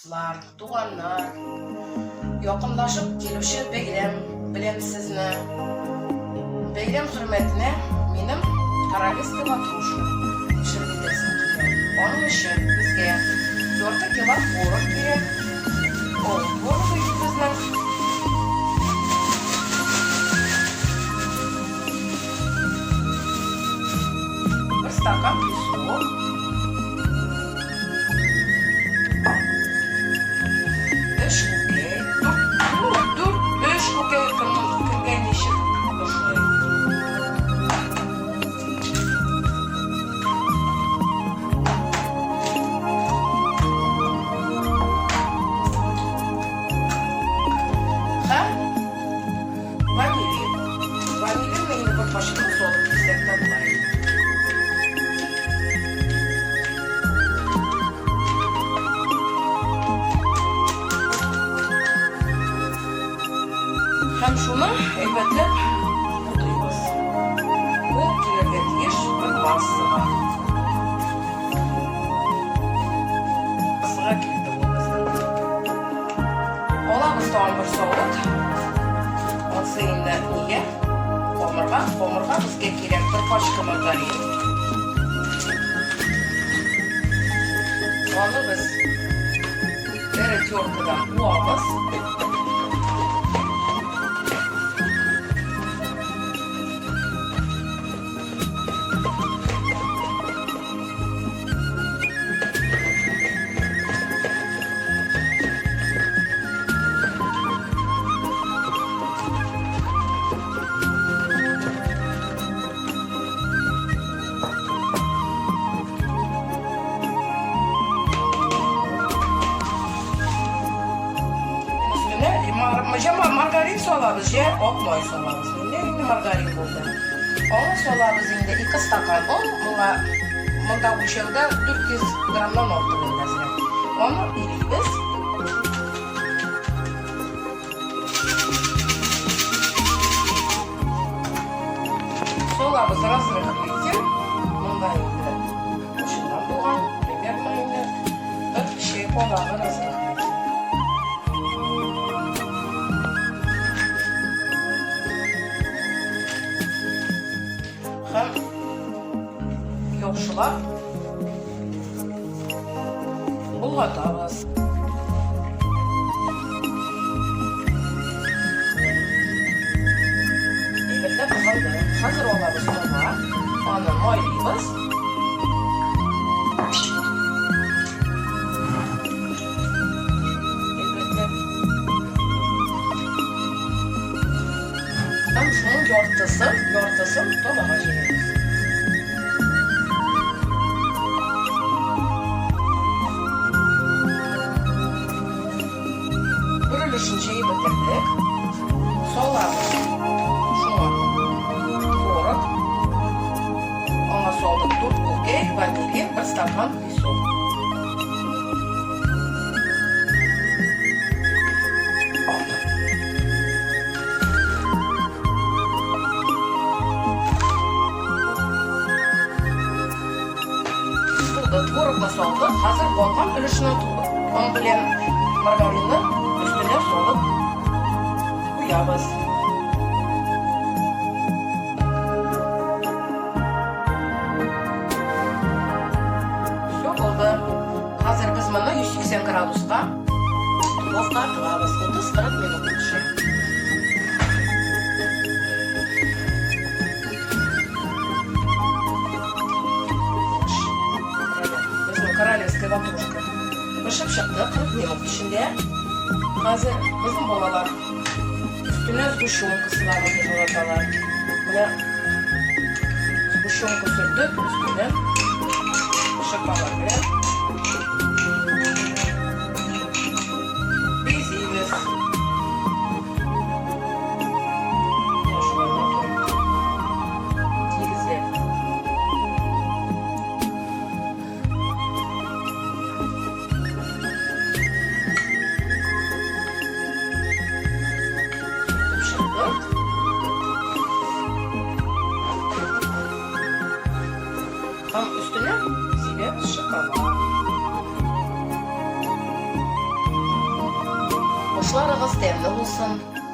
Дуслар, туганнар, якынлашып килүче бәйрәм белән сезне. Бәйрәм хөрмәтенә минем королевский ватрушка пешереп итәсем килә. Аның өчен безгә ярты кило творог кирәк. Авыл творогы инде безнең. Бер стакан песок. Өч күкәй, дүрт, ну, дүрт, өч күкәй кемгә ничек ошый. Һәм ванилин. Ванилинны инде бер кашыкны салып китсәк тә була. Һәм шуны әйбәтләп бутыйбыз. Бу килергә тиеш бер массага. Массага килде ул безнең. Алабыз тагын бер савыт. Ансы инде нигә? Камырга, камырга безгә кирәк бер пачка маргарин. Аны без эре теркадан уабыз. Маргарин салабыз, я ак май салабыз. Миндә инде маргарин булды. Аны салабыз инде 2 стакан он, моңа монда үлчәүдә 400 граммнан артык инде әзрәк. Аны илибез. Салабыз разрыхлитель. Монда инде кушылган булган, примерно инде бер чәй калагы разрыхлитель. Һәм яхшылап болгатабыз. Әйбәтләп болгады. Хәзер алабыз таба, аны майлыйбыз. Әйбәтләп. Һәм шуның яртысын, яртысын табага җәябез. Бер өлешен җәеп бетердек. Салабыз. Шуңа творог. Аңа салдык 4 күкәй, ванилин, бер стакан песок. Булды, творогны салдык. Хәзер калган өлешне он белән маргаринны өстенә салып куябыз. Все булды. Хәзер без моны 180 градуска духовка тыгабыз. 30-40 минут пешә. Безнең королевская ватрушка пешеп чыкты 40 минут эчендә. Хәзер безнең балалар өстенә сгущенка сыларга яраталар. Менә сгущенка сөртеп, өстенә шоколад белән бизибез. Менә шулай матур итеп, тигезләп. Чыктык. Һәм өстенә сибәбез шоколад. Ашларыгыз тәмле булсын.